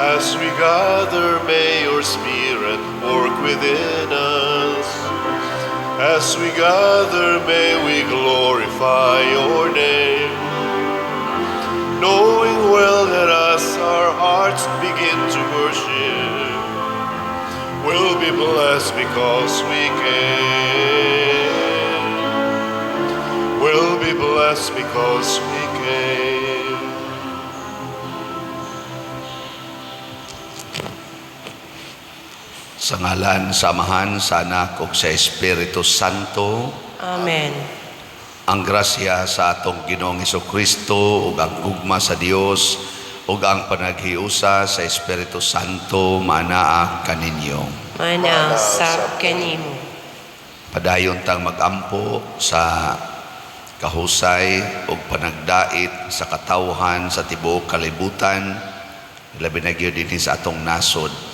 As we gather, may your Spirit work within us. As we gather, may we glorify your name. Knowing well that as our hearts begin to worship, we'll be blessed because we came. We'll be blessed because we came. Sa ngalan sa Amahan, sa Anak ug sa Espiritu Santo. Amen. Ang grasya sa atong Ginoong Kristo ug ang gugma sa Dios ug ang panaghiusa sa Espiritu Santo maanaa kaninyo. Mana sab kanimo. Padayon tang magampo sa kahusay ug panagdait sa katawhan sa tibuok kalibutan, labi na gyud dinhi sa atong nasod.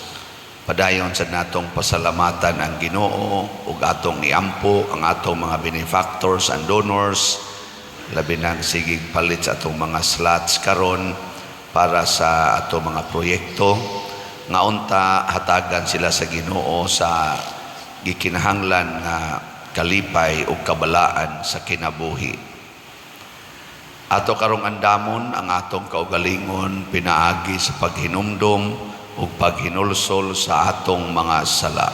Padayon sa natong pasalamatan ang Ginoo ug atong iampo ang atong mga benefactors and donors, labi na ang sigig palit sa atong mga slots karon para sa atong mga proyekto nga unta hatagan sila sa Ginoo sa gikinahanglan nga kalipay ug kabalaan sa kinabuhi. Ato karong andamon ang atong kaugalingon pinaagi sa paghinumdom ug paghinulsol sa atong mga sala.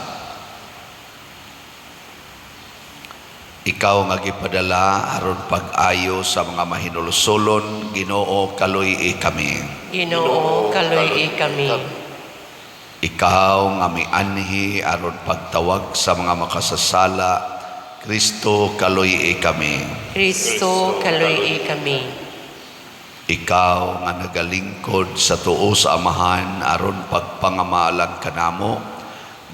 Ikaw nga gipadala aron pag-ayo sa mga mahinulsolon, Ginoo, kaluy-i kami. Ginoo, kaluy-i kami. Ikaw nga mianhi aron pagtawag sa mga makasasala, Kristo, kaluy-i kami. Kristo, kaluy-i kami. Ikaw nga nagalingkod sa tuo sa Amahan aron pagpangamalan kanamo,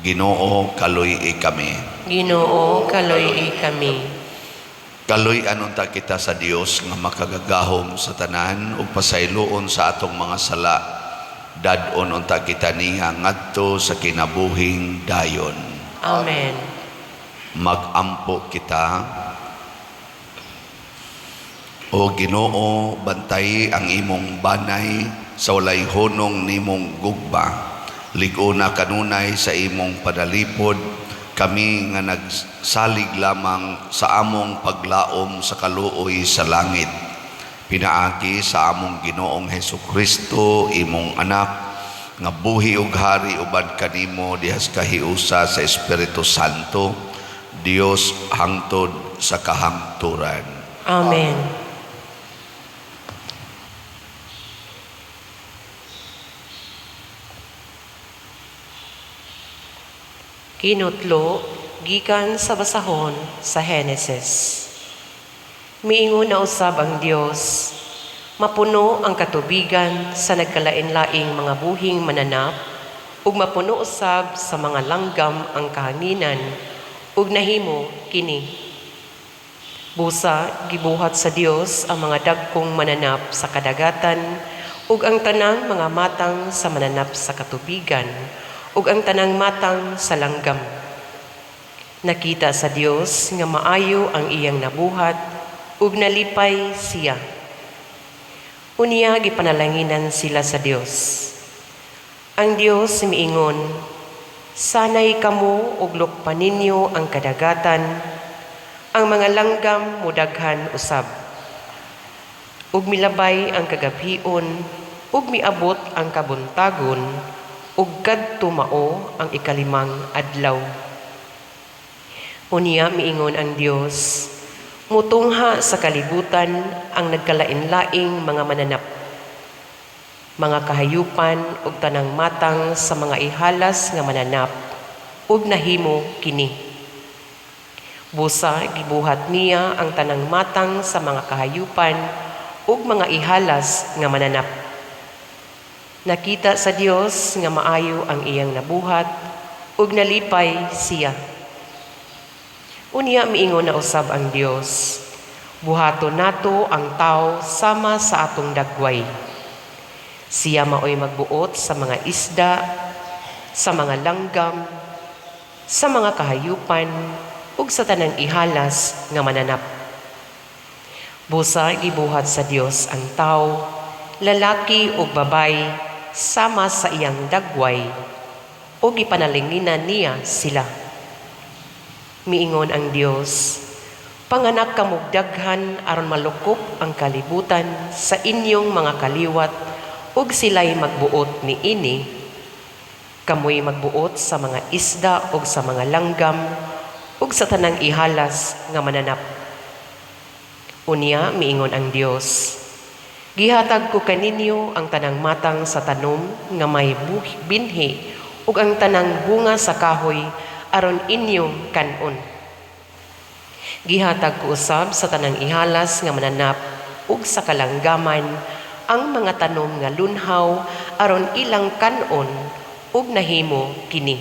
Ginoo, kaluy-i kami. Ginoo, kaluy-i kami. Kaluy-an unta kita sa Dios nga makagagahom sa tanan ug pasayloon sa atong mga sala. Dad-on unta kita niya ngadto sa kinabuhing dayon. Amen. Magampo kita. O Ginoo, bantay ang imong banay sa walay hunong nimong gugma. Lig-ona kanunay sa imong panalipod, kami nga nagsalig lamang sa among paglaom sa kaluoy sa langit. Pinaagi sa among Ginoong Hesus Kristo, imong anak, nga buhi ug hari uban kanimo dihas kahiusa sa Espiritu Santo, Dios hangtod sa kahangturan. Amen. Kinutlo gikan sa basahon sa Henesis. Miingon na usab ang Dios, mapuno ang katubigan sa nagkalain-laing mga buhing mananap, ug mapuno usab sa mga langgam ang kahanginan, ug nahimo kini. Busa gibuhat sa Dios ang mga dagkong mananap sa kadagatan, ug ang tanang mga matang sa mananap sa katubigan, ug ang tanang matang sa langgam. Nakita sa Dios nga maayo ang iyang nabuhat, ug nalipay siya. Unya gipanalanginan sila sa Dios. Ang Dios miingon, sanay kamo ug lukpa ninyo ang kadagatan, ang mga langgam mudaghan usab. Ug milabay ang kagabhion, ug miabot ang kabuntagon, ug kadto mao ang ikalimang adlaw. Unya miingon ang Dios, mutungha sa kalibutan ang nagkalain-laing mga mananap, mga kahayupan ug tanang matang sa mga ihalas nga mananap, ug nahimo kini. Busa gibuhat niya ang tanang matang sa mga kahayupan ug mga ihalas nga mananap. Nakita sa Dios nga maayo ang iyang nabuhat ug nalipay siya. Unya miingon na usab ang Dios, buhaton nato ang tawo sama sa atong dagway. Siya maoy magbuot sa mga isda, sa mga langgam, sa mga kahayupan ug sa tanang ihalas nga mananap. Busa gibuhat sa Dios ang tawo, lalaki ug babayi, sama sa iyang dagway ug gipanalanginan niya sila. Miingon ang Dios, "Panganak kamog daghan aron malukop ang kalibutan sa inyong mga kaliwat ug sila'y magbuot niini. Kamoy magbuot sa mga isda ug sa mga langgam ug sa tanang ihalas nga mananap." Unya miingon ang Dios, "Gihatag ko kaninyo ang tanang matang sa tanom nga may binhi ug ang tanang bunga sa kahoy aron inyong kan-on. Gihatag ko usab sa tanang ihalas nga mananap ug sa kalanggaman ang mga tanom nga lunhaw aron ilang kan-on, ug nahimo kini."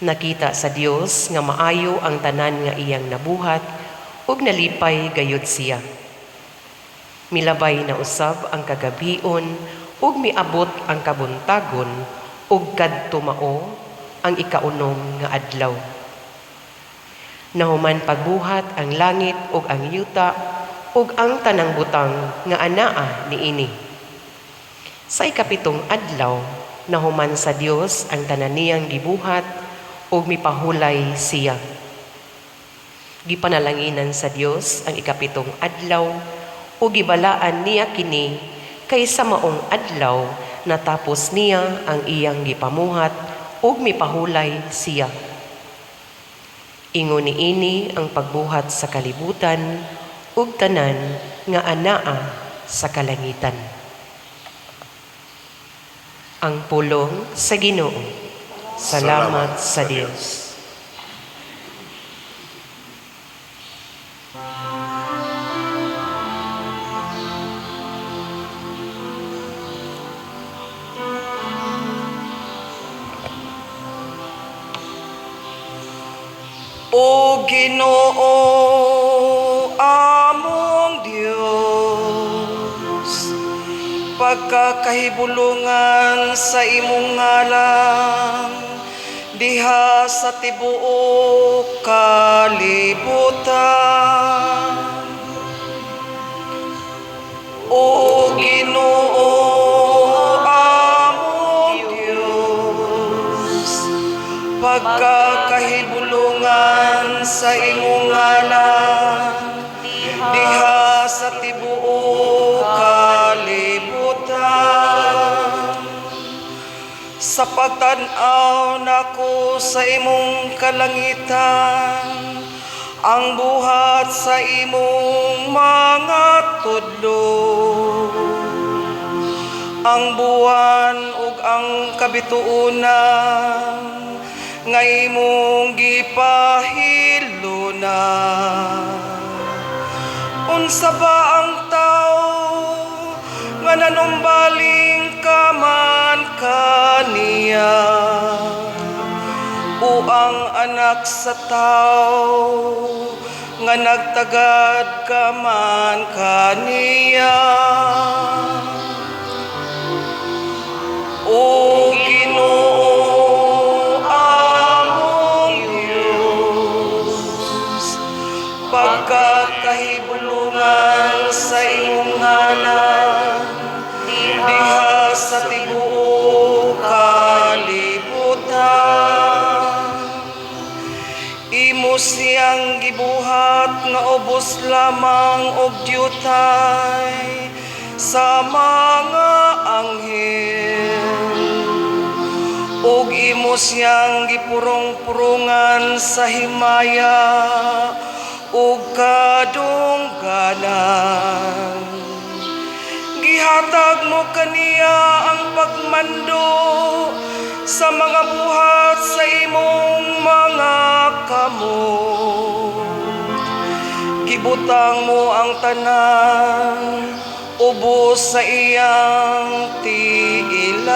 Nakita sa Dios nga maayo ang tanan nga iyang nabuhat ug nalipay gayud siya. Milabay na usab ang kagabhion ug miabot ang kabuntagon ug kadto mao ang ikaunom nga adlaw. Nahuman pagbuhat ang langit ug ang yuta ug ang tanang butang nga anaa niini. Sa ikapitong adlaw, nahuman sa Dios ang tanan niyang gibuhat ug mipahulay siya. Gipanalanginan sa Dios ang ikapitong adlaw ug gibalaan niya kini kay sa maong adlaw natapos niya ang iyang gipamuhat ug mipahulay siya. Ingon niini ang pagbuhat sa kalibutan ug tanan nga anaa sa kalangitan. Ang pulong sa Ginoo. Salamat sa Dios. O Ginoo, among Dios, pagkakahibulungan sa imong ngalan diha sa tibuok kalibutan. O Ginoo, among Dios, pagkakahibulungan sa imong ngalan diha sa tibuok kalibutan. Sa pagtan-aw nako sa imong kalangitan, ang buhat sa imong mga tudlo, ang buwan ug ang kabituonan nga imong gipahilunan. Unsa ba ang tao nga nanumbaling ka man kaniya, o ang anak sa tao nga nagtagad ka man kaniya? O Ginoo, among Dios, pagkakahibulungan sa imong ngalan diha sa tibuok kalibutan. Imo siyang gibuhat nga ubos lamang og diutay sa mga anghel, ug imo siyang gipurong-purungan sa himaya ug kadungganan. Gihatag mo kaniya ang pagmando sa mga buhat sa imong mga kamot. Gibutang mo ang tanan ubos sa iyang tiilan.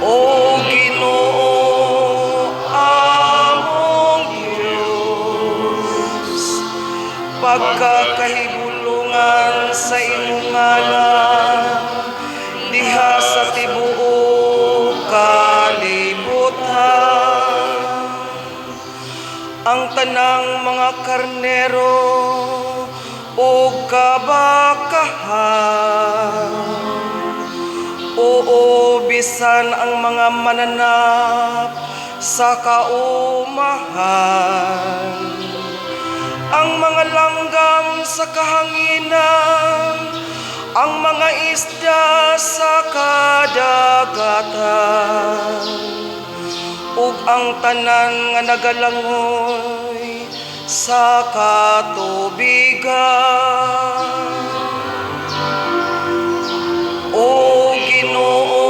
O Ginoo, among Dios, pagkakahibulungan sa imong ngalan diha sa tibuok kalibutan. Ang tanang mga karnero ug ug kabakahan. Oo, bisan ang mga mananap sa kaumahan, ang mga langgam sa kahanginan, ang mga isda sa kadagatan, ug ang tanan nga nagalangoy sa katubigan. O Ginoo,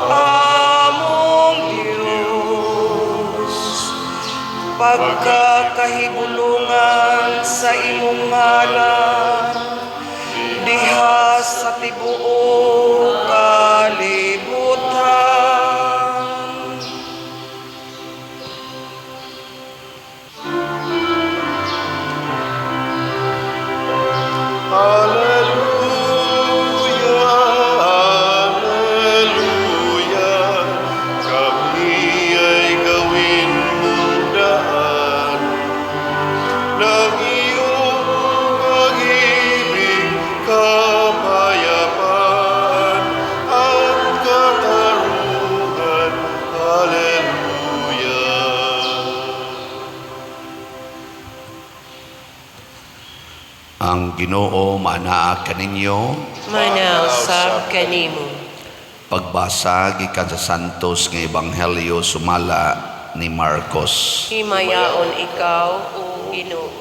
among Dios, pagkakahibulungan sa imong ngalan diha sa tibuok kalibutan. Alleluia, Alleluia, kami ay gawin mong daan ng iyong pag-ibig, kapayapaan at katarungan. Alleluia. Ang Ginoo maanaa kaninyo. Manausab kanimo. Pagbasa gikan sa Santos nga Ebanghelyo sumala ni Marcos. Himayaon ikaw, O Ginoo.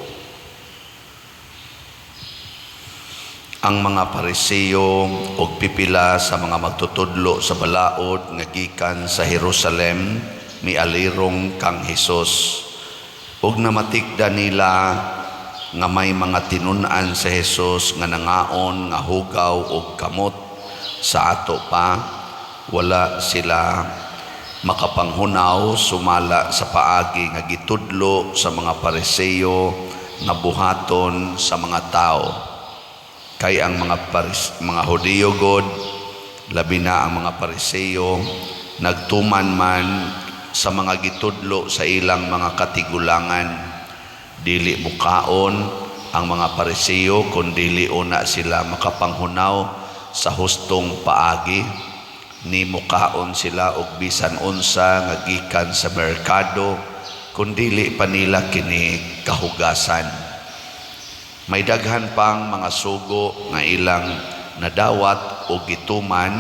Ang mga Pariseo ug pipila sa mga magtutudlo sa balaod nga gikan sa Jerusalem mialirong kang Hesus. Ug namatikda nila nga may mga tinun-an sa Hesus nga nangaon nga hugaw og kamot sa ato pa, wala sila makapanghunaw sumala sa paagi nga gitudlo sa mga Pariseo nga buhaton sa mga tao. Kay ang mga Hudiyo god, labi na ang mga Pariseo, nagtuman man sa mga gitudlo sa ilang mga katigulangan. Dili mukaon ang mga Pariseo kun dili una sila makapanghunaw sa hustong paagi. Ni mukaon sila og bisan unsa nga gikan sa merkado kun dili pa nila kini kahugasan. May daghan pang mga sugo nga ilang nadawat o gituman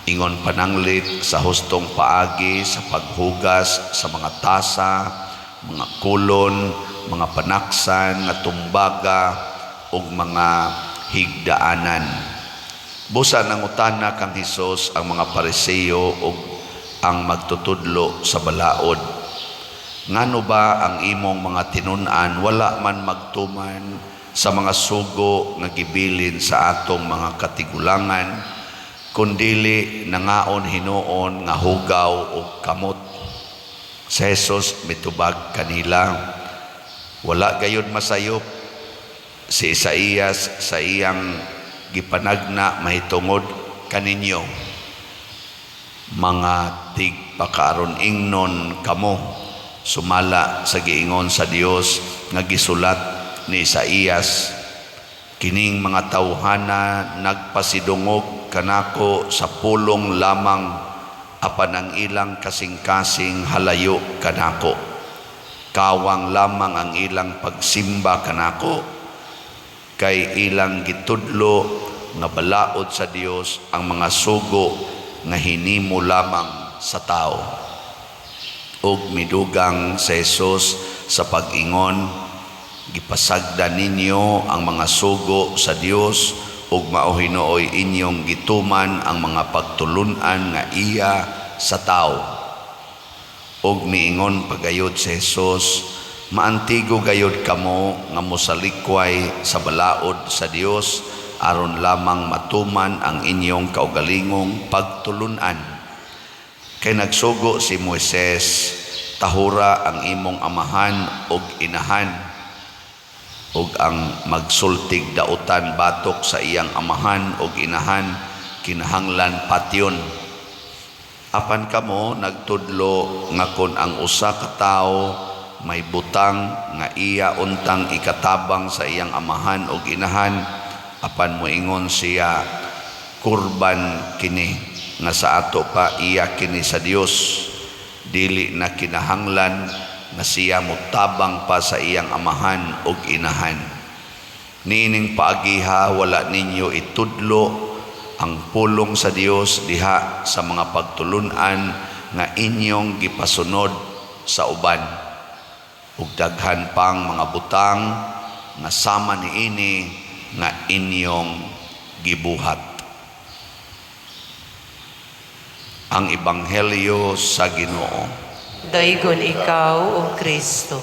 ingon pananglit sa hustong paagi sa paghugas sa mga tasa, mga kulon, mga panaksan nga tumbaga ug mga higdaanan. Busa nangutana kang Hesus ang mga Pariseo ug ang magtutudlo sa balaod. Ngano ba ang imong mga tinun-an wala man magtuman sa mga sugo nga gibilin sa atong mga katigulangan, kundili nangaon hinuon nga hugaw og kamot? Sa Hesus mitubag kanila, wala gayud masayop si Isaías sa iyang gipanagna mahitungod kaninyo. Mga tigpakaaron ingnon kamo, sumala sa giingon sa Dios nga gisulat ni Isaías, kining mga tawhana nagpasidungog kanako sa pulong lamang, apan ang ilang kasing-kasing halayo kanako. Kawang lamang ang ilang pagsimba kanako, kay ilang gitudlo nga balaod sa Dios ang mga sugo nga hinimo lamang sa tao. Ug midugang sa Hesus sa pag-ingon, gipasagda ninyo ang mga sugo sa Dios ug mao hinuoy inyong gituman ang mga pagtulun-an nga iya sa tao. Ug miingon pagayod sa Hesus, maantigo gayod kamo nga mosalikway sa balaod sa Dios aron lamang matuman ang inyong kaugalingong pagtulun-an. Kay nagsugo si Moises, tahura ang imong amahan ug inahan, ug ang magsultig dautan batok sa iyang amahan ug inahan kinahanglan patyon. Apan kamo nagtudlo nga kon ang usa ka tawo may butang nga iya untang ikatabang sa iyang amahan o inahan, apan moingon siya, "Kurban kini," nga sa ato pa iya kini sa Dios, dili na kinahanglan nga siya motabang pa sa iyang amahan ug inahan. Niining paagiha wala ninyo itudlo ang pulong sa Dios diha sa mga pagtulunan nga inyong gipasunod sa uban. Ug daghan pang mga butang nga sama niini nga inyong gibuhat. Ang Ebanghelyo sa Ginoo. Daygon ikaw, O Kristo.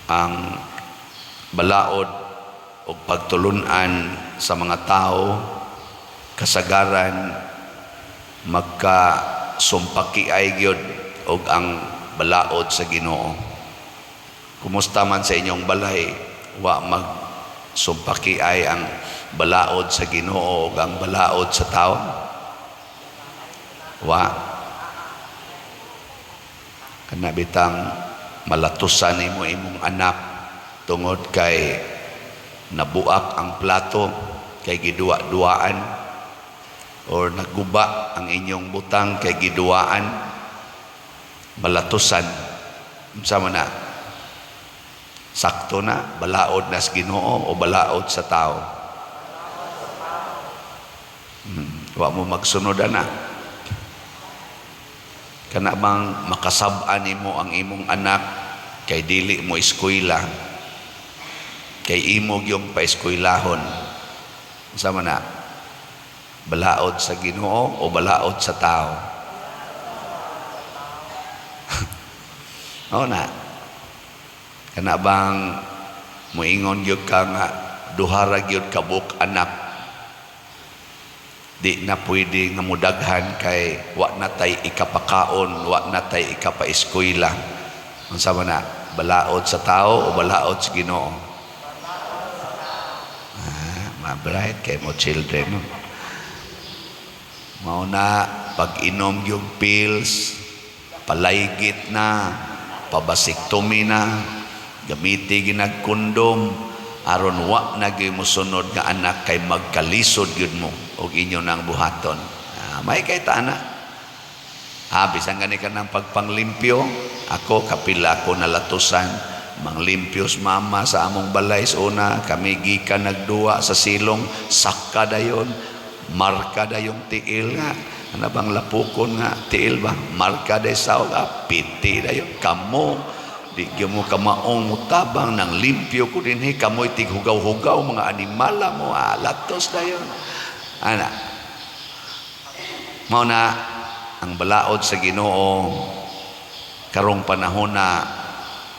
Ang balaod o pagtulunan sa mga tao kasagaran magkasumpaki ay gyud og ang balaod sa Ginoo. Kumusta man sa inyong balay, wa magsumpaki ay ang balaod sa Ginoo ug ang balaod sa tao? Wa. Kana bitang malatusan nimo imong anak tungod kay nabuak ang plato kay giduwa-duaan, or naguba ang inyong butang kay giduwaan, malatusan. Unsa man na? Sakto na, balaod na sa Ginoo o balaod sa tao? Wa mo magsunod ana. Kana bang makasab-an nimo ang imong anak kay dili mo eskwela, kay imo gyung paeskwelahon? Unsa man na? Balaod sa Ginoo o balaod sa tao? Oo na. Kana bang moingon gyud ka nga duha ra gyud ka buok anak, di na pwede nga mudaghan kay wa na tay ikapakaon, wa na tay ikapaeskwela? Unsa man na? Balaod sa tao o balaod sa Ginoo? Ma-bright kay mo children, no? Mao na pag-inom yung pills, palaygit na, pabasiktomi na, gamiti ginagkondom aron wa na gyud mosunod nga anak kay magkalisod gyud mo og inyo nang buhaton. May kay ta na. Bisan gani ka ng pagpanglimpyo, ako kapila ko nalatusan manglimpyos mama sa among balay sa una, kami gikan nagduwa sa silong, sakka dayon, marka dayong tiil nga, ano bang lapukon nga tiil ba, marka day saog, piti dayon, kamo di gyud mo kamaong mutabang nang limpyo ko dinhi, kamoy tighugaw-hugaw mga animala mo, latos dayon. Ana, mao na ang balaod sa Ginoo karong panahon na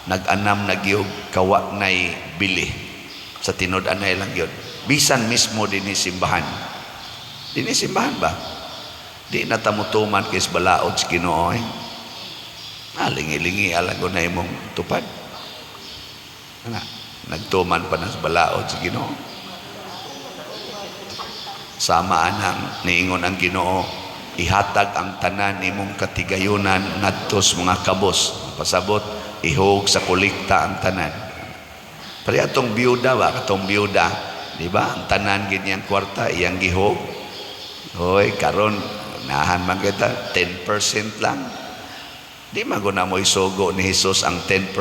nag-anam na gyud kawa nay bili sa tinud-anay lang gyud, bisan mismo dinhi simbahan. Dinhi simbahan ba? Di na ta motuman kay sa balaod sa Ginoo. Lingi-lingi alago na imong tupad. Ana, nagtuman pa na sa balaod sa Ginoo. Sama anang niingon ang Ginoo, ihatag ang tanan nimong katigayunan ngadto sa mga kabos. Pasabot, ihog sa kolekta ang tanan. Pero atong biyuda ba? Katong biyuda, di ba? Ang tanan gid niyang kwarta, iyang gihog. Hoy, karon nahan man kita 10% lang. Di man guna mo isugo ni Jesus ang 10%.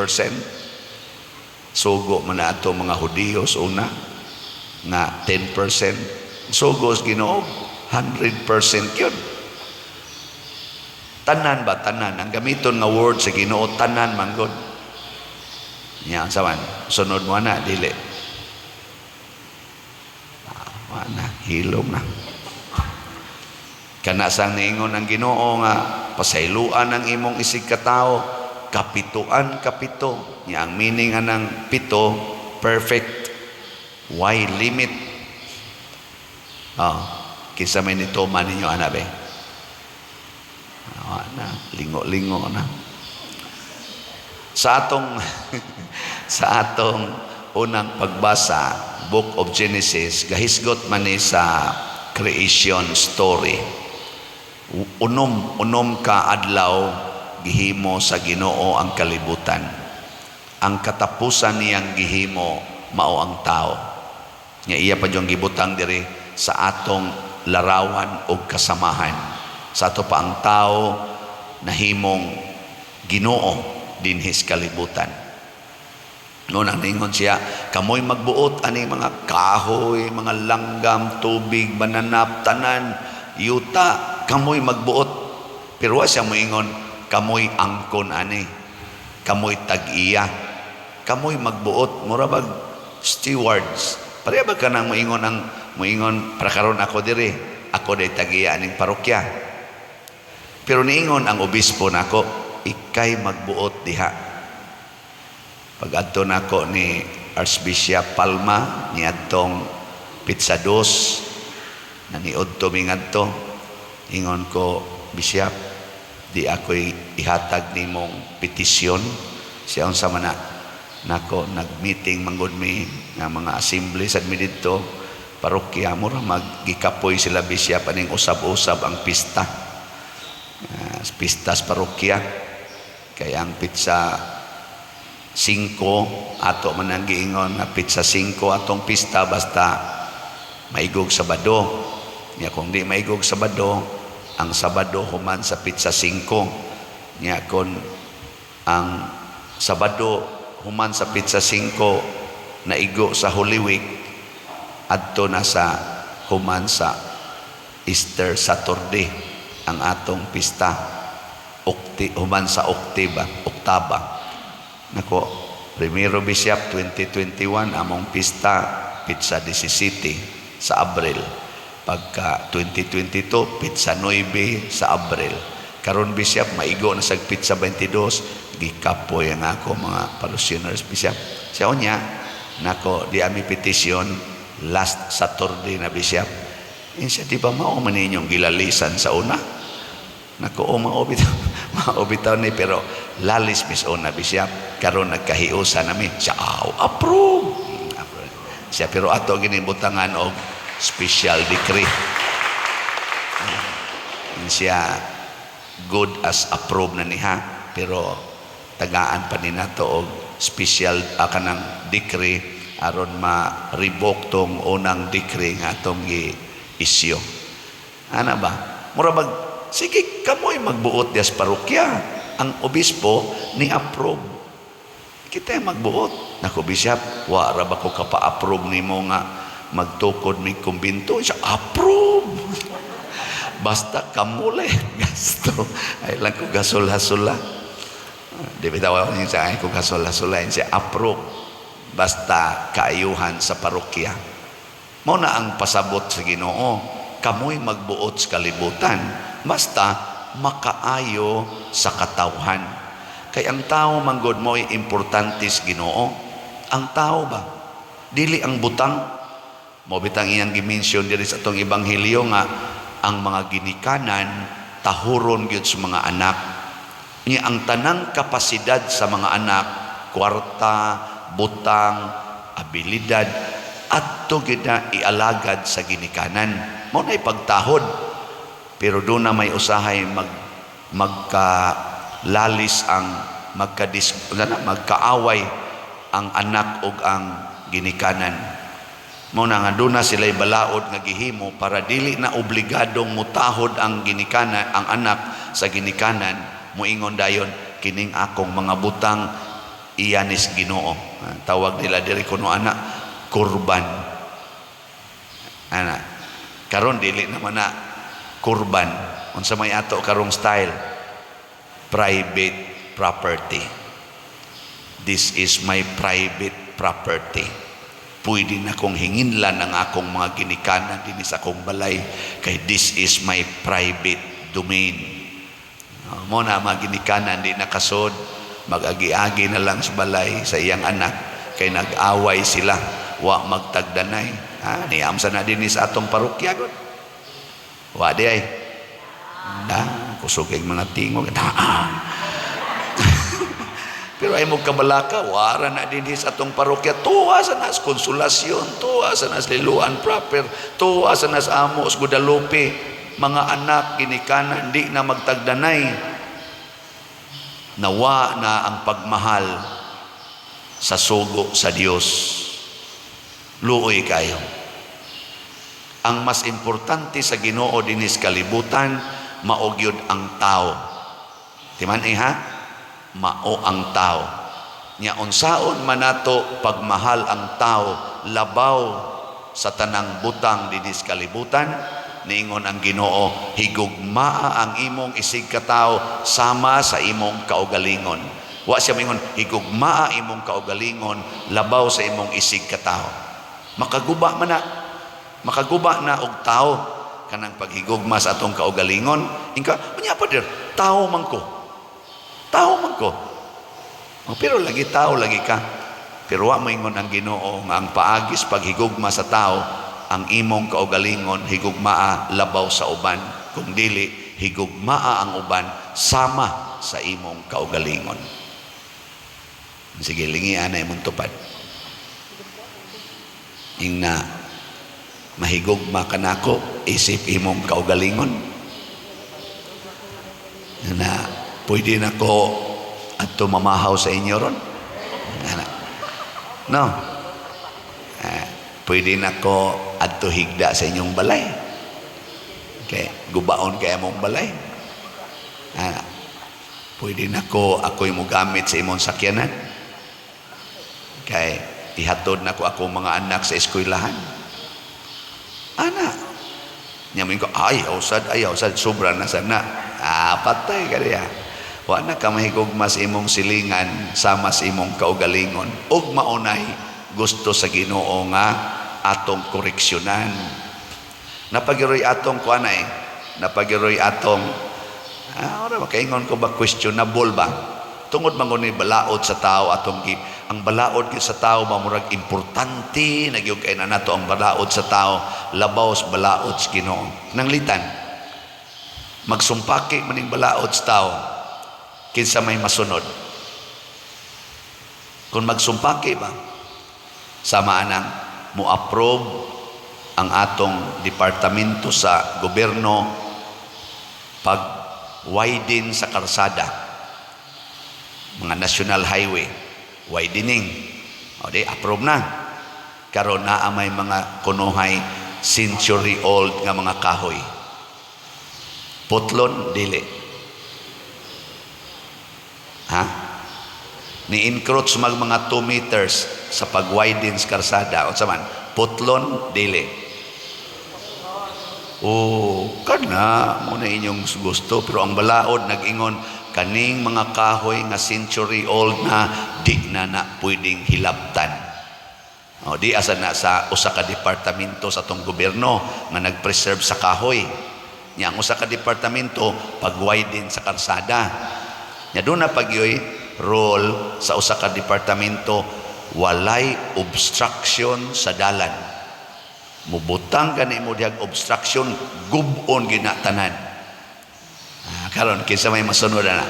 Sugo man na ato mga Hudiyos una nga 10%. Sugo sa Ginoo 100% yun. Tanan ba tanan? Ang gamiton nga word sa Ginoo tanan man gud. Nya unsa man? Sunod mo na dili. Wa na, hilom na. Kana sang niingon ang Ginoo nga pasayloan ang imong isig katawo, kapituan kapito. Nya ang meaning anang pito, perfect. Why limit? Kinsa may nituman ninyo ana be? Wa na, lingo-lingo na. Sa atong sa atong unang pagbasa, Book of Genesis, gahisgot man ni sa creation story. Unom ka adlaw gihimo sa Ginoo ang kalibutan. Ang katapusan niyang gihimo mao ang tao. Nga iya pa yung gibutang diri sa atong larawan og kasamahan. Sa ato pa ang tao nahimong Ginoo dinhi sa kalibutan. No, nang ningon siya, kamoy magbuot ani mga kahoy, mga langgam, tubig, mananap, tanan, yuta, kamoy magbuot. Pero wa siya moingon, kamoy angkon ani, kamoy tag-iya, kamoy magbuot, mura bag stewards. Pareha ba ka nang moingon ang moingon para karon ako diri, ako day tag-iya aning parokya. Pero niingon ang obispo nako, ikay magbuot diha. Pag-adto nako ni Archbishop Palma niadtong petsa 2 naniudto mi ngadto, ingon ko, "Bishop, di ako'y ihatag nimong petisyon." Siya, "Unsa man na?" Nako, nag-meeting manggod mi nga mga assembly sad mi didto parokya, mura maggikapoy sila, Bishop, aning usab-usab ang pista, pista sa parokya, kay ang petsa 5 ato man ang giingon nga petsa 5 atong pista basta maigog Sabado. Nya kung di maigog Sabado, ang Sabado human sa petsa 5. Nya kon ang Sabado human sa petsa 5 naigo sa Holy Week, adto na sa human sa Easter Saturday ang atong pista. Human sa Oktiba, Oktaba. Nako, primero, Bishop, 2021 among pista petsa 17 sa Abril. Pagka 2022, petsa 9 sa Abril. Karon, Bishop, maigo na sa petsa 22, gikapoy ang ako mga parishioners, Bishop. Siya, unya, nako, di ami petisyon last Saturday na, Bishop. Eh, siya, di ba mao man ninyong gilalisan sa una? Nako, o mao bitaw, mao bitaw ni, pero lalis mis una, Bishop, karon nagkahiusa nami. Siya, aw, approve. Approve. Siya, pero ato ginibutangan og special decree. Siya, good as approved na niya, pero tagaan pa ni nato og special kanang decree aron ma-revoke tong unang decree nga atong gi-issue. Ana ba? Mura bag, sige, kamoy magbuot dias parokya. Ang obispo ni approve. Kita yung magbuot. Naku, Bishop, wa ra ba ko kapa-approve nimo nga magtukod mi kumbinto? Siya, approve. Basta kamuli gasto. Ay lang ko gasol-hasula. Di bitaw niya sa ay ko gasol-hasula. Siya, approve. Basta kaayuhan sa parokya. Mao na ang pasabot sa Ginoo. Kamoy magbuot sa kalibutan. Basta makaayo sa katawhan. Kay ang tao manggod mo'y importante sa Ginoo. Ang tao ba? Dili ang butang. Mo bitang iyang gi-mention diri sa atong ebanghelyo nga ang mga ginikanan tahuron gyud sa mga anak. Nya ang tanang kapasidad sa mga anak, kwarta, butang, abilidad, adto gyud na ialagad sa ginikanan. Mao na pagtahod. Pero doon na may usahay magkalalis ang magkadis na, magkaaway ang anak ug ang ginikanan. Mao na nga doon na sila'y balaod nga gihimo para dili na obligadong mutahod ang ginikanan, ang anak sa ginikanan, moingon dayon, "Kining akong mga butang iyanis Ginoo." Ah, tawag nila diri kuno ana kurban. Ana. Karon dili naman na kurban. Unsa may ato karong style? Private property. This is my private property. Pwede na kong hinginlan ang akong mga ginikanan dinhi sa akong balay kay this is my private domain. Mo na mga ginikanan di nakasod, mag-agi-agi na lang sa balay sa iyang anak kay nag-away sila, wa magtagdanay. Ha, niam sa na dinhi sa atong parokya gud. Wa di ay. Na, kusog kay mga tingog. Na. Pero ay mo kabalaka, wara na dinhi sa atong parokya. Tuwa sa nas Konsolasyon, tuwa sa nas Liloan proper, tuwa sa nas Amos, Guadalupe. Mga anak, ginikanan, di na magtagdanay. Nawa na ang pagmahal sa sugo sa Dios. Luoy kayo. Ang mas importante sa Ginoo dinis kalibutan, mao gyud ang tao. Timan eh ha? Mao ang tao. Nya unsaon man nato pagmahal ang tao labaw sa tanang butang dinis kalibutan, niingon ang Ginoo, higugmaa ang imong isig katao sama sa imong kaugalingon. Wa siya mingon higugmaa imong kaugalingon labaw sa imong isig katao. Makaguba man na, makaguba na og tao kanang paghigugma sa atong kaugalingon. Inka, unya pa dir, tao man ko. Tao man ko. Oh, pero lagi tao lagi ka. Pero wa moingon ang Ginoo nga ang paagis paghigugma sa tao ang imong kaugalingon higugmaa labaw sa uban. Kung dili, higugmaa ang uban sama sa imong kaugalingon. Sige, lingian na imong tupad. Ingna mahigugma ka nako isip imong kaugalingon. Na pwede na ko adto mamahaw sa inyo ron. Ana. No. Ah, pwede na ko adto higda sa inyong balay. Okay, gubaon kay among balay. Ah, pwede na ko ako'y mogamit sa imong sakyanan. Kay ihatod na ko ako mga anak sa eskwelahan. Ana. Nya mo ko, ayaw sad, sobra na sana. Ah, patay ka diya. Wa na ka mahigugma sa imong silingan sama sa imong kaugalingon. Ug maunay gusto sa Ginoo nga atong koreksyonan. Napagiroy atong kuan eh. Napagiroy atong ora makaingon ko ba, questionable ba? Tungod man ni balaod sa tao atong gi ang balaod gyud sa tao mamurag importante na gyud kay na nato ang balaod sa tao labaw sa balaod sa Ginoo. Nanglitan magsumpaki maning balaod sa tao, kinsa may masunod? Kung magsumpaki ba, sama anang mo-approve ang atong departamento sa gobyerno pag widen sa karsada, mga national highway widening, o di approve na. Karon naa may mga kunuhay century old nga mga kahoy, putlon dili ha, ni encroach mag mga 2 meters sa pag-widen sa karsada, unsa man, putlon dili? Oh, kana mo na inyong gusto, pero ang balaod nag-ingon kaning mga kahoy nga century old na di na na pwedeng hilabtan. O di asa na sa usa ka departamento sa atong gobyerno nga nag-preserve sa kahoy. Nya ang usa ka departamento pag-widen sa karsada. Nya doon na pagyoy role sa usa ka departamento, walay obstruction sa dalan. Mubutang gani mo dihag obstruction, gub-on gina tanan. Ah, karon kinsa may masunod ana?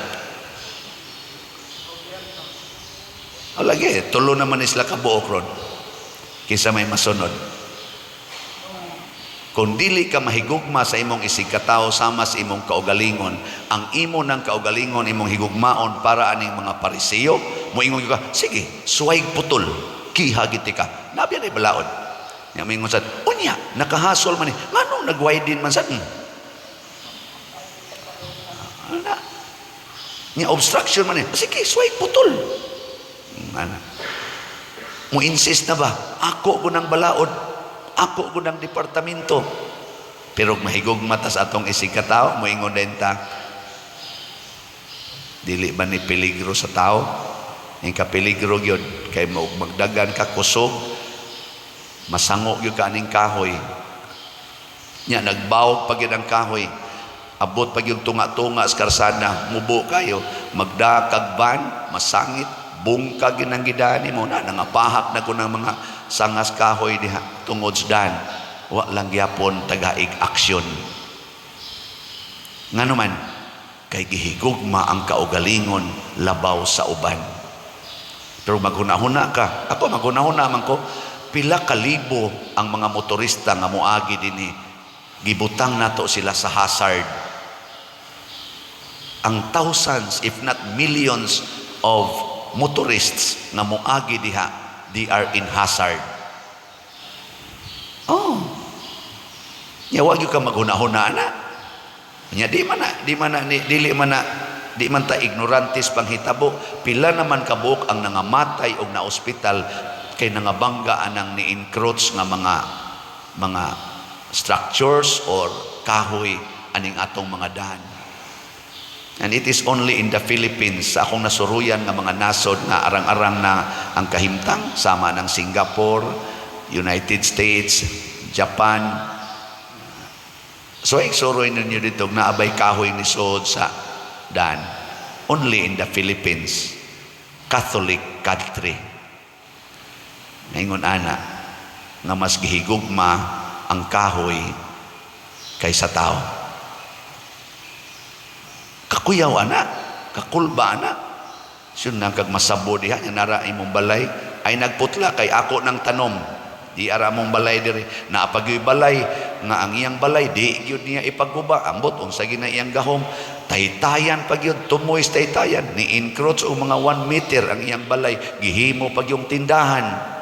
O lagi, tulo naman sila kabuok ron. Kinsa may masunod? Kung dili ka mahigugma sa imong isig katao sama sa imong kaugalingon, ang imo ng kaugalingon imong higugmaon para aning mga Pariseo, moingon ka, sige, suway putol, kiha giti ka. Nabiya na balaod. Nya moingon sad, unya, nakahasol man ni, nganong nag-widen man sad? Ana. Nya obstruction man ni, sige, suway putol. Ana. Mo insist na ba? Ako ko ng balaod. Ako ko ng departamento. Pero mahigugma ta sa atong isig katao, moingon din ta, dili ba ni peligro sa tao? Ang kapeligro gyud kay mo magdagan ka kusog, masango gyud ka aning kahoy. Nya nagbawog pa gyud ang kahoy. Abot pa gyud tunga-tunga sa karsada, mubo kayo, magdakag van, masangit, bungkag gyud ang gidani mo na nangapahak na ko ng mga sangas kahoy diha tungod sa dan. Wa lang gyapon tagaig aksyon. Ngano man kay gihigugma ang kaugalingon labaw sa uban. Pero maghuna-huna ka, ako maghuna-huna man ko, pila ka libo ang mga motorista nga moagi dinhi Gibutang nato sila sa hazard. Ang thousands, if not millions of motorists nga moagi diha, they are in hazard. Oh. Nya wa gyud ka maghuna-huna na. Nya di man na dili man na, di man ta ignorantes panghitabo. Pila naman kabuok ang nangamatay og na ospital kay nangabangga anang ni-encroach nga mga structures or kahoy aning atong mga daan. And it is only in the Philippines, sa akong nasuruyan nga mga nasod nga arang-arang na ang kahimtang, sama ng Singapore, United States, Japan. So iksuroy ninyo dito naa bay kahoy ni suod sa daan. Only in the Philippines, Catholic country. Ngayon ana, nga mas gihigugma ang kahoy kaysa tao. Kakuyaw ana, kakulba ana. Siyun nang kag masabo diha nga nara imong balay ay nagputla kay ako ng tanom. Di ara mong balay diri. Naa pa gyoy balay nga ang iyang balay di gyud niya ipagguba. Ambot unsa gina iyang gahom. Taytayan pa gyud, tumoy sa taytayan, ni encroach og mga 1 meter ang iyang balay, gihimo pa yung tindahan.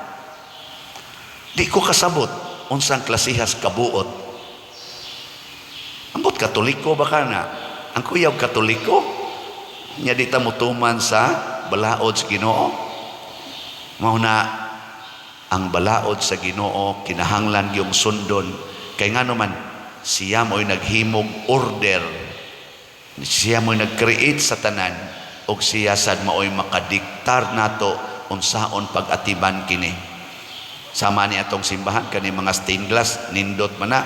Di ko kasabot unsang klasihas kabuot. Ambot Katoliko ba ka na? Ang kuyaw Katoliko, nya di ta motuman sa balaod sa Ginoo. Mao na ang balaod sa Ginoo kinahanglan yung sundon kay ngano man siya mo'y naghimog order, siya mo'y nag-create sa tanan ug siya sad mao'y makadiktar nato unsaon pag-atiban kini. Sama ni atong simbahan, kani mga stained glass, nindot man na,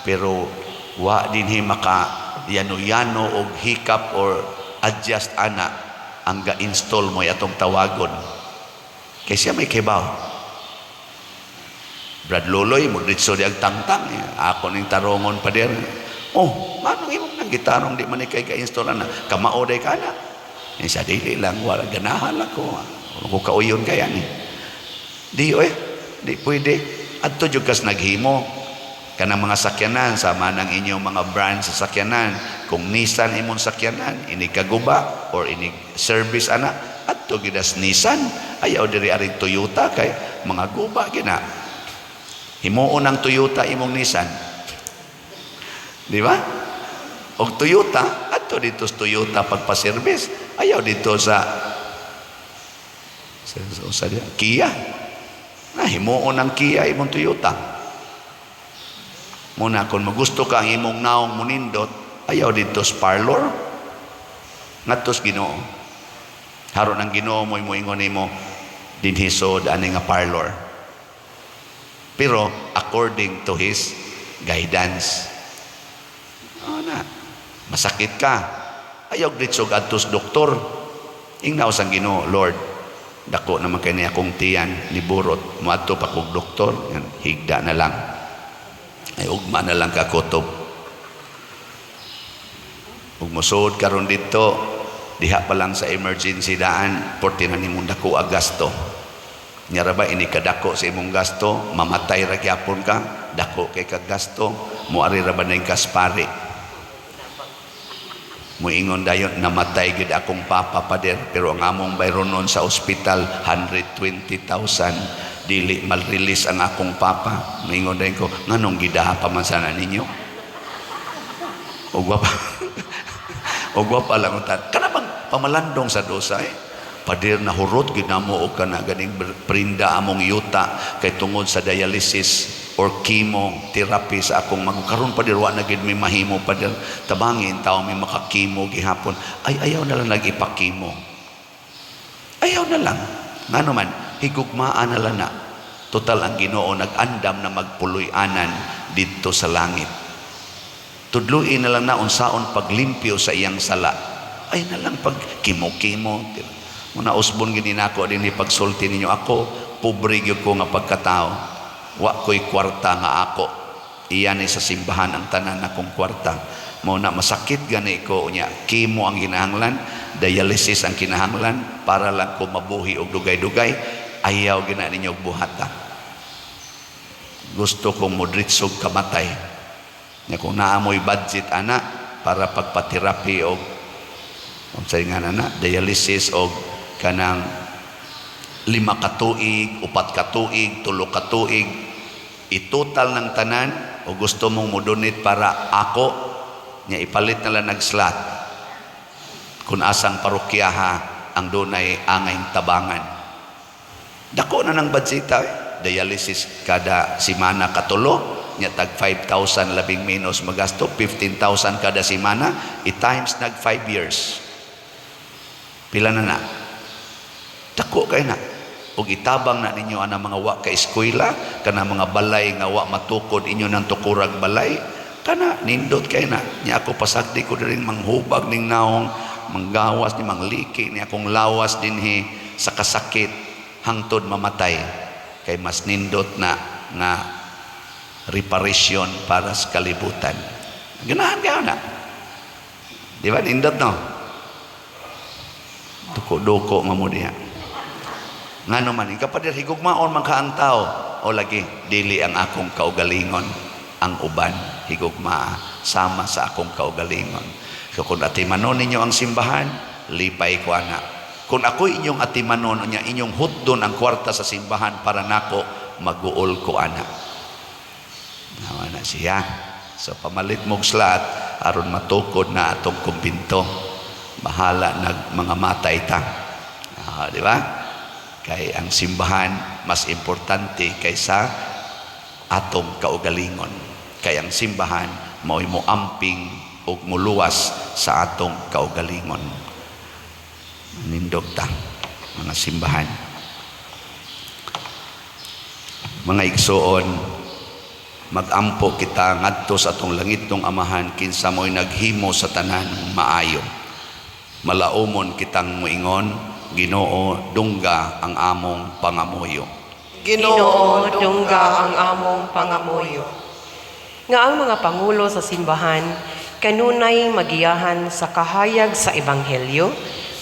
pero wa dinhi maka yano-yano og hikap or adjust ana. Ang ga-install mo atong tawagon kay siya may kibaw. Brad Loloy mo ditso di ag tangtang, ako ning tarongon, pader. Oh, manong imong nang gitarong, di man ni kay ga-install ana, kamao day kana. Eh, sa dili lang, wala ganahan ako ko kauyon kaya ni di oy, di pwede adto jud kas naghimo kanang mga sakyanan, sama ng inyong mga brand sa sakyanan. Kung Nissan imong sakyanan, ini kaguba or ini service ana, adto gidas Nissan. Ayaw diri aring Toyota kay mga guba gina. Himuon ang Toyota imong Nissan, di ba? Og Toyota, adto dito sa Toyota pagpa-service. Ayaw dito sa Kia na, himuon ang Kia imong Toyota. Muna, kung magusto ka ang imong naong munindot, ayaw dito sa parlor. Ngadto sa Ginoo. Haron ang Ginoo mo moingon nimo, dinhi sod ani nga parlor. Pero according to His guidance. Oh, na. Masakit ka. Ayaw dito adto sa doktor. Ingnaw sang Ginoo, "Lord, dako naman kay niya akong tiyan ni burot. Moadto pa kog doktor, yan, higda na lang. Ay ugma na lang ka kutob." Ug mosuod karon dito, diha pa lang sa emergency daan, porti na nimong dako ang gasto. Nya ra ba ini kadako sa imong gasto, mamatay ra gyapon ka, dako kay kag gasto, moari ra ba ning kaspari. Muingon dayon, "Namatay gid akong papa, pader, pero ang among bayronon sa ospital 120,000, dili mal-release ang akong papa." Muingon dayon ko, "Nganong gidaha pa man sana ninyo?" Ug wa pa lang utan. Kana bang pamalandong sa dosa eh. "Pader, nahurot gid namo og kana ganing prinda among yuta kay tungod sa dialysis or chemotherapy sa akong mag karon, pader, wa na gid mi mahimo, pader. Tabangin tawo mi makakimo gihapon." Ay ayaw na lang nag-ipakimo. Ayaw na lang. Ngano man higugmaan na lang na. Total ang Ginoo nag-andam na magpuloy-anan didto sa langit. Tudluin na lang na unsaon paglimpyo sa iyang sala. Ay na lang pag kimo-kimo. Muna usbon gini nako dinhi pagsulti ninyo ako, pobre gyud ko nga pagkatao. Wa ko'y kwarta nga ako. Iyan ni sa simbahan ang tanan akong kwarta. Mao na masakit gani ko unya, chemo ang kinahanglan, dialysis ang kinahanglan para lang ko mabuhi og dugay-dugay. Ayaw gina ninyo og buhata. Gusto kong modritsog kamatay. Nya kung naa mo'y budget ana para pagpa-therapy og unsay nga na dialysis og kanang 5 ka tuig, 4 ka tuig, 3 ka tuig, itotal ng tanan o gusto mong mo-donate para ako nya, ipalit na lang nag-slot kung asang parokyaha ang dunay angay tabangan. Dako na ng budgeta eh. Dialysis kada simana katulo nya, tag 5,000 labing menos magasto, 15,000 kada simana, i-times nag 5 years, pila na na? Dako kay na. Ug itabang na ninyo ana mga wa ka eskwela, kana mga balay nga wa matukod, inyo nang tukurag balay. Kana nindot kay na. Nya ako, pasagdi ko diri manghubag ning naong, manggawas ni, mangliki ni akong lawas dinhi sa kasakit hangtod mamatay, kay mas nindot na nga reparation para sa kalibutan. Ganahan kayo na. Di ba? Nindot, no? Duko-duko nga mo diha. Ngano man, ikapadir, higugmaon man ka ang tao. O lagi, dili ang akong kaugalingon, ang uban, higugmaa, sama sa akong kaugalingon. So kung atimanon ninyo ang simbahan, lipay ko ana. Kung ako inyong atimanon, unya inyong hutdon ang kwarta sa simbahan para nako, maguol ko ana. Nawa na siya. So pamalit mong slot, aron matukod na atong kumbinto. Bahala nag mga matay ta. Ah, di ba? Kay ang simbahan mas importante kaysa atong kaugalingon. Kay ang simbahan mao'y moamping ug muluwas sa atong kaugalingon. Nindog ta mga simbahan. Mga igsoon, magampo kita ngadto sa atong langitnong Amahan, kinsa mo'y naghimo sa tanan maayo. Malaumon kitang moingon, Ginoo, dungga ang among pangamuyo. Ginoo, dungga ang among pangamuyo. Nga ang mga pangulo sa simbahan kanunay magiyahan sa kahayag sa ebanghelyo,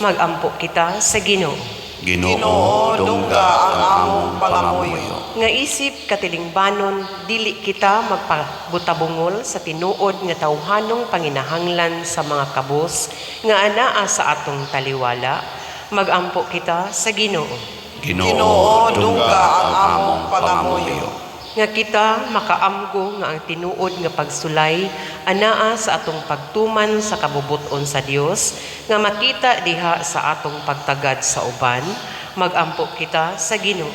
magampo kita sa Ginoo. Ginoo, dungga ang among pangamuyo. Nga isip katilingbanon, dili kita magpabutabungol sa tinuod nga tawhanong panginahanglan sa mga kabos nga anaa sa atong taliwala, magampo kita sa Ginoo. Ginoo, dungga ang among pangamuyo. Nga kita makaamgo nga ang tinuod nga pagsulay anaa sa atong pagtuman sa kabubut-on sa Dios nga makita diha sa atong pagtagad sa uban, magampo kita sa Ginoo.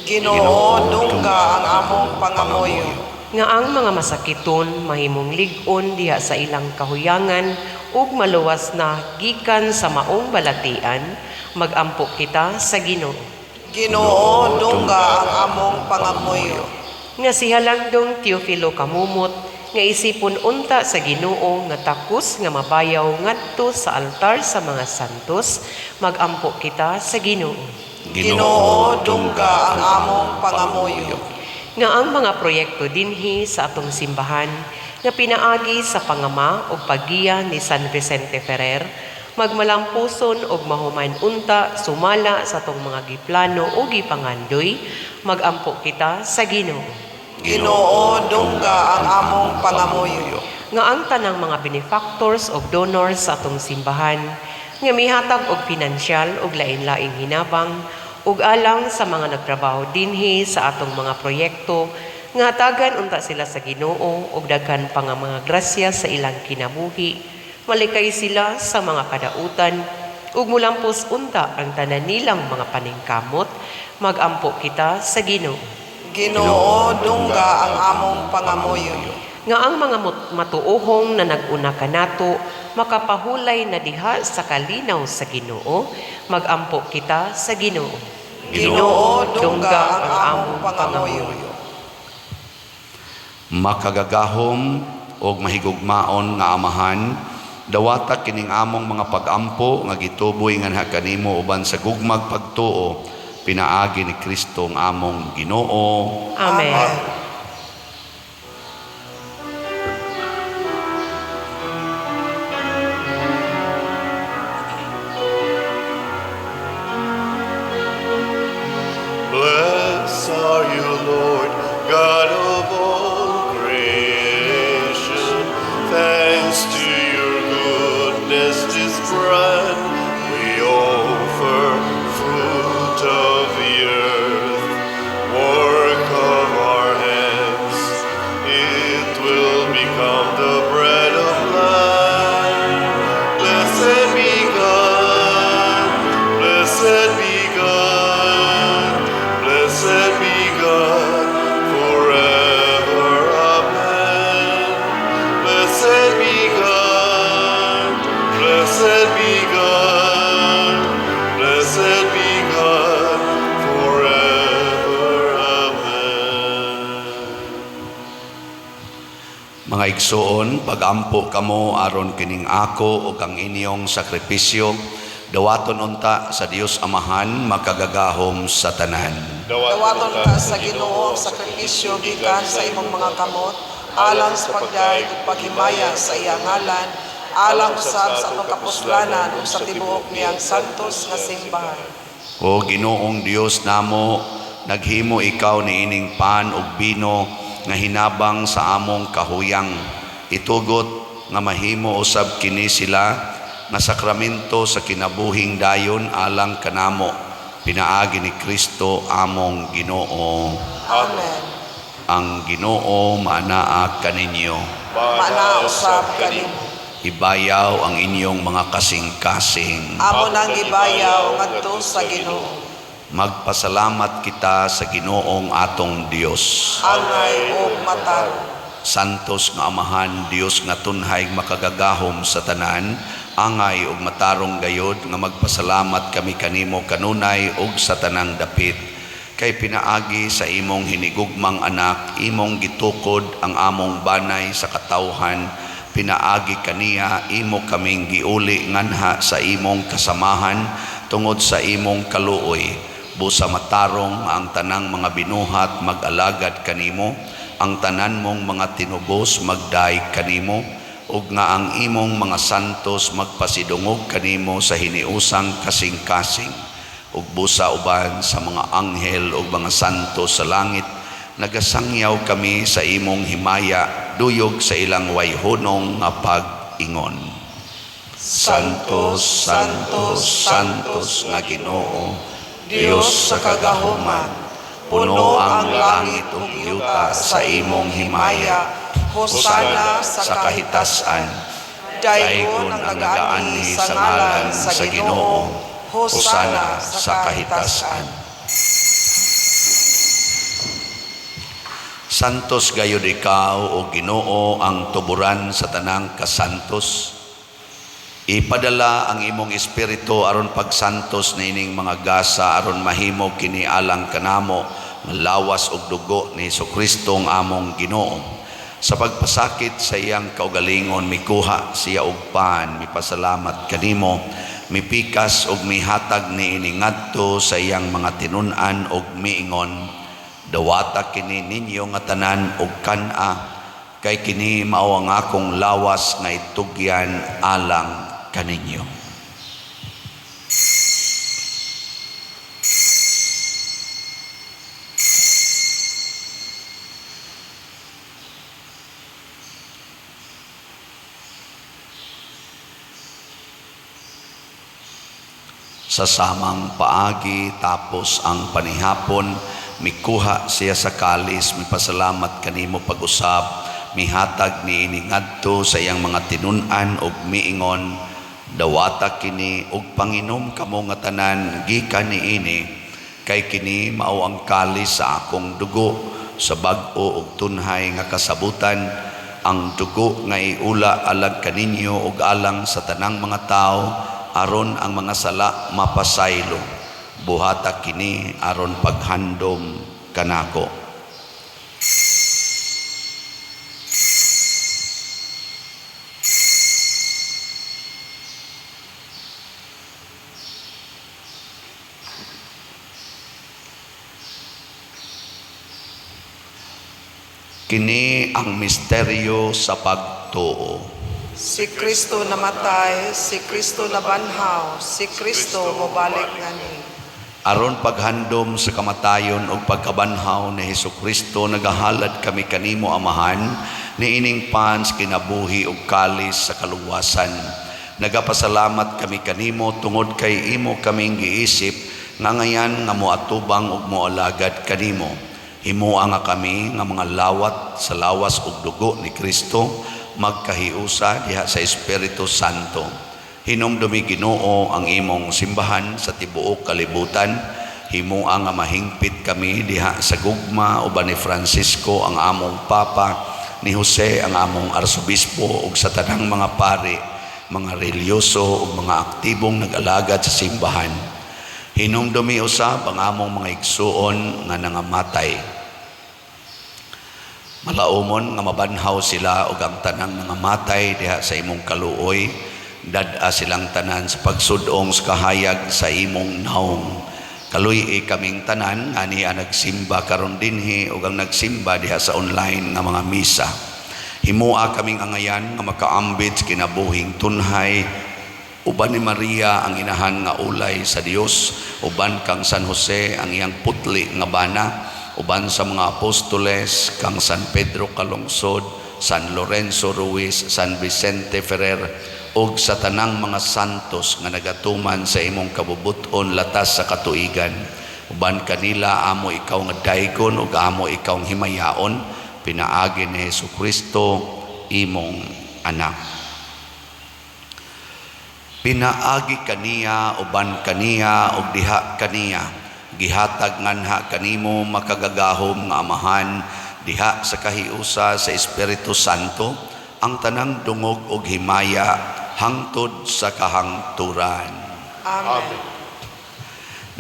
Ginoo, dungga ang among pangamuyo. Nga ang mga masakiton mahimong lig-on diha sa ilang kahuyangan ug maluwas na gikan sa maong balatian, magampo kita sa Ginoo. Ginoo, dungga ang among pangamuyo. Nga si Halangdong Teofilo Camomot nga isipon unta sa Ginoo nga takos nga mabayaw ngadto sa altar sa mga santos, magampo kita sa Ginoo. Ginoo, dungga ang among pangamuyo. Nga ang mga proyekto dinhi sa atong simbahan nga pinaagi sa pangama ug paggiya ni San Vicente Ferrer magmalampuson og mahuman unta sumala sa atong mga giplano o gipangandoy, magampo kita sa Ginoo. Ginoo, dungga ang among pangamuyo. Nga ang tanang mga benefactors og donors sa atong simbahan nga mihatag og pinansyal ug lain-laing hinabang ug alang sa mga nagtrabaho dinhi sa atong mga proyekto, nga hatagan unta sila sa Ginoo og daghan pa nga mga grasya sa ilang kinabuhi, malikay sila sa mga kadautan ug mulampos unta ang tanan nilang mga paningkamot, magampo kita sa Ginoo. Ginoo, dungga ang among pangamuyo. Nga ang mga matuohong na nag-una kanato makapahulay na diha sa kalinaw sa Ginoo, magampo kita sa Ginoo. Ginoo, dungga ang among pangamuyo. Makagagahom og mahigugmaon nga Amahan, dawata kining among mga pagampo nga gituboy nganha kanimo uban sa gugmag pagtuo, pinaagi ni Kristo ang among Ginoo. Amen. Blessed are you, Lord, God of all creation. Mga igsoon, pagampo kamo aron kining ako ug ang inyong sakripisyo dawaton unta sa Dios Amahan makagagahom sa tanan. Dawaton ta sa Ginoo ang sakripisyo gikan sa imong mga kamot, alang sa pagdayeg ug paghimaya sa iyang ngalan, alang usab sa atong kapuslanan ug sa tibuok niyang santos nga simbahan. O Ginoong Dios namo, naghimo ikaw niining pan ug bino nga hinabang sa among kahuyang. Itugot nga mahimo usab kini sila nga sakramento sa kinabuhing dayon alang kanamo, pinaagi ni Kristo among Ginoo. Amen. Ang Ginoo maanaa kaninyo. Maanaa usab kanimo. Ibayaw ang inyong mga kasing-kasing. Amo nang gibayaw ngadto sa Ginoo. Magpasalamat kita sa Ginoong atong Dios. Angay ug matarong. Santos nga Amahan, Dios nga tunhay makagagahom sa tanan, angay ug matarong gayod nga magpasalamat kami kanimo kanunay ug sa tanang dapit. Kay pinaagi sa imong hinigugmang anak, imong gitukod ang among banay sa katawhan, pinaagi kaniya imo kaming giuli nganha sa imong kasamahan tungod sa imong kaluoy. Busa matarong ang tanang mga binuhat mag-alagad kanimo, ang tanan mong mga tinubos magdaig kanimo, ug nga ang imong mga santos magpasidungog kanimo sa hiniusang kasing-kasing. Ug busa uban sa mga anghel ug mga santos sa langit, nagasangyaw kami sa imong himaya, duyog sa ilang wayhunong nga pag-ingon. Santos, Santos, Santos nga Ginoo, Dios sa kagahuman, puno ang langit ug yuta sa imong himaya. Hosana sa kahitasan. Daygon ang nagaanhi sa ngalan sa Ginoo. Hosana sa kahitasan. Santos gayud ikaw o Ginoo ang tuburan sa tanang kasantos. Ipadala ang imong espiritu aron pagsantos niining mga gasa aron mahimo kini alang kanamo nga lawas ug dugo ni Hesukristo ang among Ginoo. Sa pagpasakit sa iyang kaugalingon mikuha siya og pan, mipasalamat kanimo, mipikas ug mihatag niini ngadto sa iyang mga tinun-an ug miingon, dawata kini ninyo nga tanan ug kan-a, kay kini mao ang akong lawas nga itugyan alang kaninyo. Sa samang paagi tapos ang panihapon, mikuha siya sa kalis, mipasalamat kanimo pag-usab, mihatag niini ngadto sa iyang mga tinun-an ug miingon, dawata kini ug panginom kamo nga tanan gikan niini, kay kini mao ang kalis sa akong dugo sa bag-o ug tunhay nga kasabutan, ang dugo nga iula alang kaninyo ug alang sa tanang mga tawo aron ang mga sala mapasaylo. Buhata kini aron paghandom kanako. Kini ang misteryo sa pagtuo. Si Kristo namatay, si Kristo nabanhaw, si Kristo mobalik nganhi. Aron paghandom sa kamatayon ug pagkabanhaw ni Hesukristo, nagahalad kami kanimo Amahan niining pan sa kinabuhi ug kalis sa kaluwasan. Nagapasalamat kami kanimo tungod kay imo kaming giisip nga ngayan nga moatubang ug moalagad kanimo. Himoa nga kami nga mga lawat sa lawas ug dugo ni Kristo magkahiusa diha sa Espiritu Santo. Hinumdumi Ginoo ang imong simbahan sa tibuok kalibutan. Himoa nga mahingpit kami diha sa gugma uban ni Francisco ang among Papa, ni Jose ang among Arsobispo ug sa tanang mga pari, mga reliyoso ug mga aktibong nag-alagad sa simbahan. Hinumdumi usab ang among mga igsuon nga nangamatay. Malaumon nga mabanhaw sila ug ang tanang nangamatay diha sa imong kaluoy, dad-a silang tanan sa pagsud-ong sa kahayag sa imong naong. Kaluy-i kaming tanan ani ang nagsimba karon dinhi ug ang nagsimba diha sa online nga mga misa. Himoa kaming angayan nga makaambit sa kinabuhing tunhay uban ni Maria, ang inahan nga ulay sa Dios, uban kang San Jose, ang iyang putli nga bana, uban sa mga apostoles, kang San Pedro Calungsod, San Lorenzo Ruiz, San Vicente Ferrer ug sa tanang mga santos nga nagatuman sa imong kabubut-on latas sa katuigan. Uban kanila, amo ikaw nga daygon ug amo ikaw nga himayaon pinaagi ni Hesus Kristo, imong anak. Pinaagi kaniya, uban kaniya ug diha kaniya, gihatag nganha kanimo, makagagahom nga Amahan, diha sa kahiusa sa Espiritu Santo, ang tanang dungog ug himaya hangtod sa kahangturan. Amen.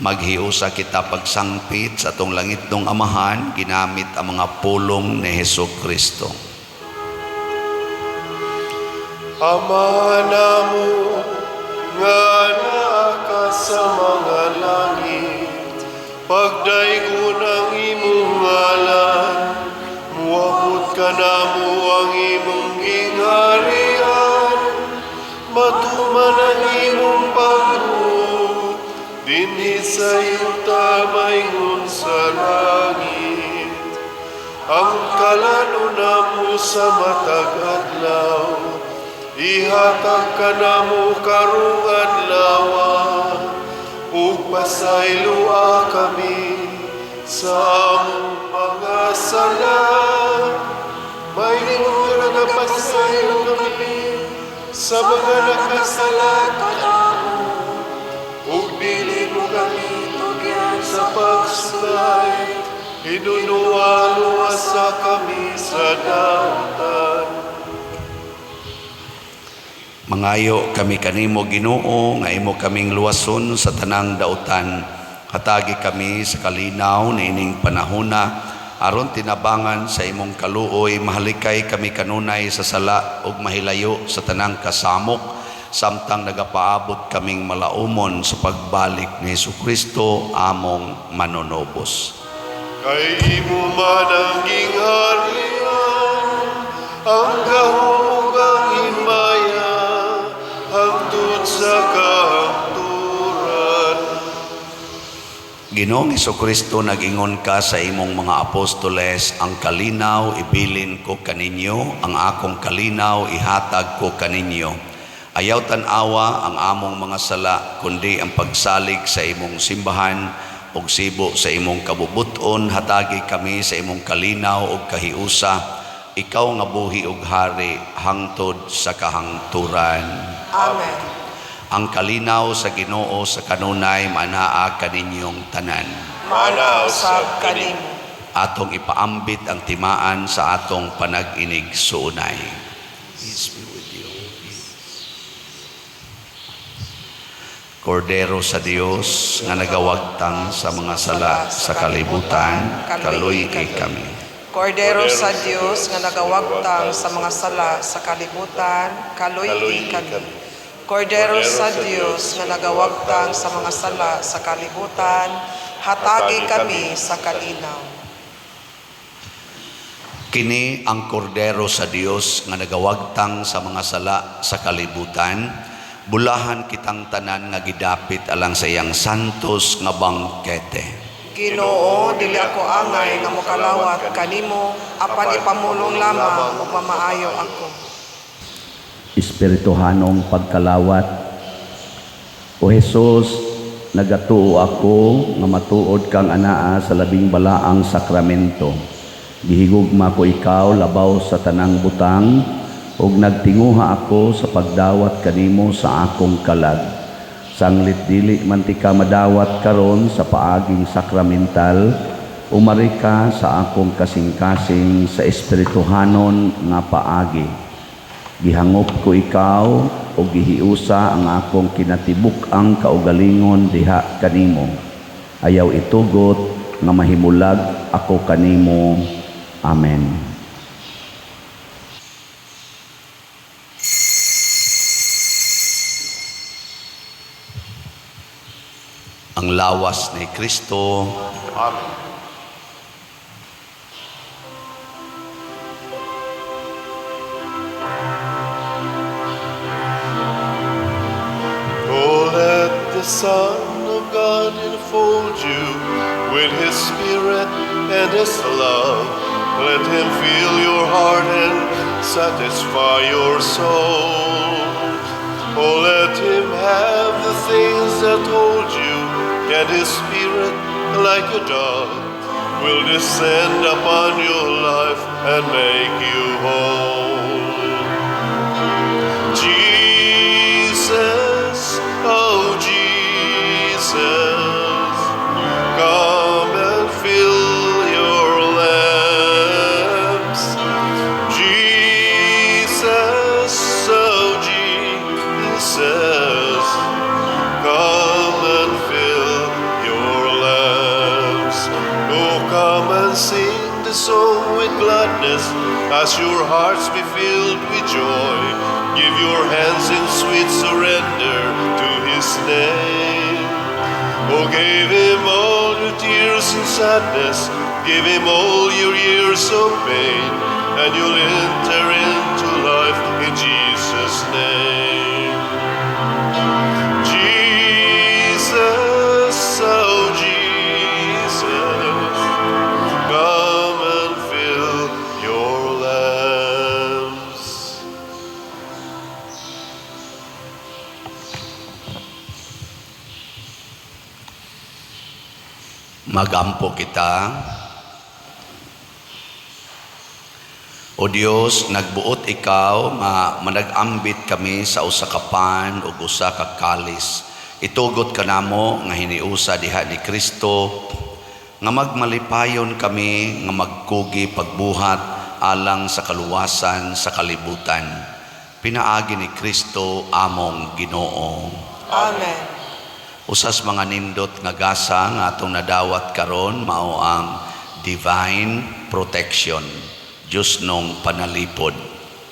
Maghiusa kita pagsangpit sa atong langitnong Amahan ginamit ang mga pulong ni Hesus Kristo. Ama namo nga naa ka sa mga langit, pagdaygon ang imong ngalan, muabot kanamo ang imong gingharian, matuman ang imong pagbuot, dinhi sa yuta maingon sa langit. Ang kalan-on namo sa matag adlaw, ihatag kanamo karong adlaw, ug pasayloa kami sa among mga sala, maingon nga nagapasaylo kami sa mga nakasala kanamo, ug dili mo kami Tugyan sa pagsulay, hinunua luwasa kami sa dautan. Mangayo kami kanimo, Ginoo, nga imo kaming luwason sa tanang dautan. Hatagi kami sa kalinaw niining panahona aron tinabangan sa imong kaluoy mahalikay kami kanunay sa sala ug mahilayo sa tanang kasamok samtang nagapaabot kaming malaumon sa pagbalik ni Hesukristo, among manunubos. Kay imo man ang gingharian, ang gahom ug ang himaya, hangtod sa kahangturan. Ginoong Kristo, nag-ingon ka sa imong mga apostoles, "Ang kalinaw ibilin ko kaninyo, ang akong kalinaw ihatag ko kaninyo." Ayaw tan-awa ang among mga sala, kundi ang pagsalig sa imong simbahan, ug sibo sa imong kabubuton, hatagi kami sa imong kalinaw ug kahiusa, ikaw nga buhi ug hari hangtod sa kahangturan. Amen. Ang kalinaw sa Ginoo sa kanunay maanaa kaninyong tanan. Maana usab kanimo. Atong ipaambit ang timaan sa atong panag-inigsuonay. Peace be with you. Peace. Kordero sa Dios nga nagawagtang sa mga sala sa kalibutan, kaluy kami. Kordero sa Dios nga nagawagtang sa mga sala sa kalibutan, kaluy kami. Kordero sa Dios nga nagawagtang sa mga sala sa kalibutan, hatagi kami sa kalinaw. Kini ang kordero sa Dios nga nagawagtang sa mga sala sa kalibutan. Bulahan kitang tanan nga gidapit alang sa iyang santos nga bangkete. Ginoo, dili ako angay nga mokalawat kanimo, apan ipamulong lamang ug mamaayo ako. Espirituhanong pagkalawat. O Jesus, nagatuo ako nga matuod kang anaa sa labing balaang sakramento. Gihigugma ko ikaw labaw sa tanang butang ug nagtinguha ako sa pagdawat kanimo sa akong kalag. Sanglit dili man tika madawat karon sa paaging sakramental, umari ka sa akong kasing-kasing sa espirituhanon nga paagi. Gihangop ko ikaw ug gihiusa ang akong kinatibuk-ang kaugalingon diha kanimo. Ayaw itugot nga mahimulag ako kanimo. Amen. Ang lawas ni Kristo. Amen. Oh, let the Son of God enfold you with His Spirit and His love. Let Him fill your heart and satisfy your soul. Oh, let Him have the things that hold you, and His Spirit, like a dove, will descend upon your life and make you whole. Jesus, oh Jesus, come and fill your lamps. Jesus, oh Jesus, come and fill your lamps. Oh, come and sing the song with gladness as your hearts be filled with joy. Give your hands in sweet surrender to His name. Oh, give Him all your tears and sadness. Give Him all your years of pain, and you'll enter into life in Jesus' name. Jesus, oh Jesus, come and fill your lamps. Magampo kita. O Dios, nagbuot ikaw nga manag-ambit kami sa usa ka pan ug usa ka kalis. Itugot kanamo nga hiniusa diha ni Kristo nga magmalipayon kami nga magkugi pagbuhat alang sa kaluwasan sa kalibutan. Pinaagi ni Kristo among Ginoo. Amen. Usas mga nindot nga gasa nga atong nadawat karon mao ang divine protection. Diyos nung panalipod.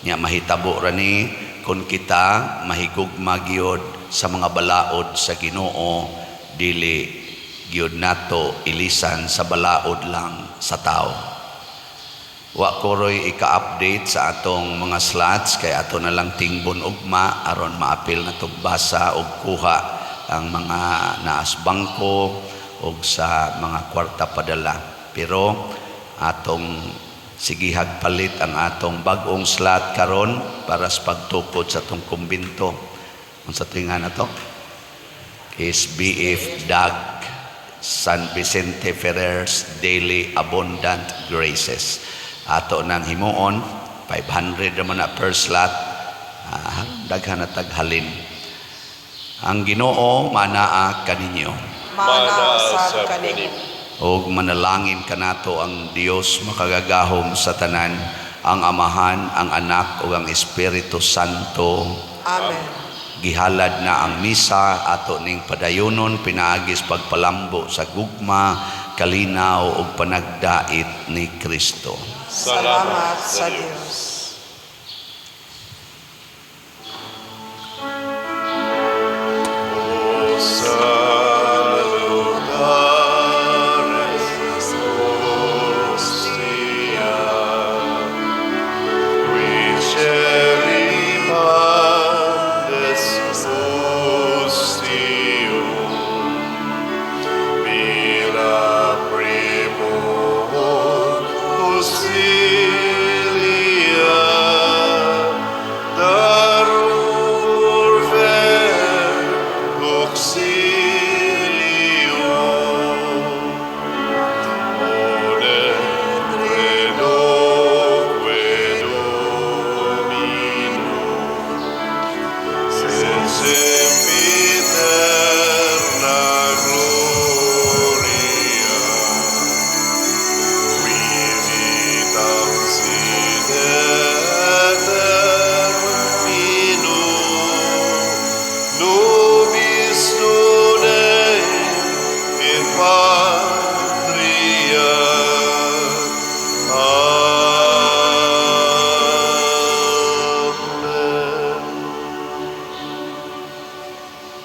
Nya mahitabo ra ni kun kita mahigugma gyud sa mga balaod sa Ginoo, dili gyud nato ilisan sa balaod lang sa tao. Wa ko roy ika-update sa atong mga slots kay ato na lang tingbon ugma aron maapil na tog basa og kuha ang mga naas bangko og sa mga kwarta padala. Pero atong sigihag palit ang atong bag-ong slot karon para sa pagtukod sa atong kumbinto. Unsa to nga na to? Is BF Dag San Vicente Ferrer's Daily Abundant Graces. Ato nang himuon, 500 naman na per slot. Daghan na taghalin. Ang Ginoo manaa kaninyo. Mana sa kaninyo. Og manalangin kanato ang Dios makagagahom sa tanan, ang Amahan, ang Anak ug ang Espiritu Santo. Amen. Gihalad na ang misa ato ning padayonon pinaagis pagpalambo sa gugma, kalinaw ug panagdait ni Kristo. Salamat sa Dios.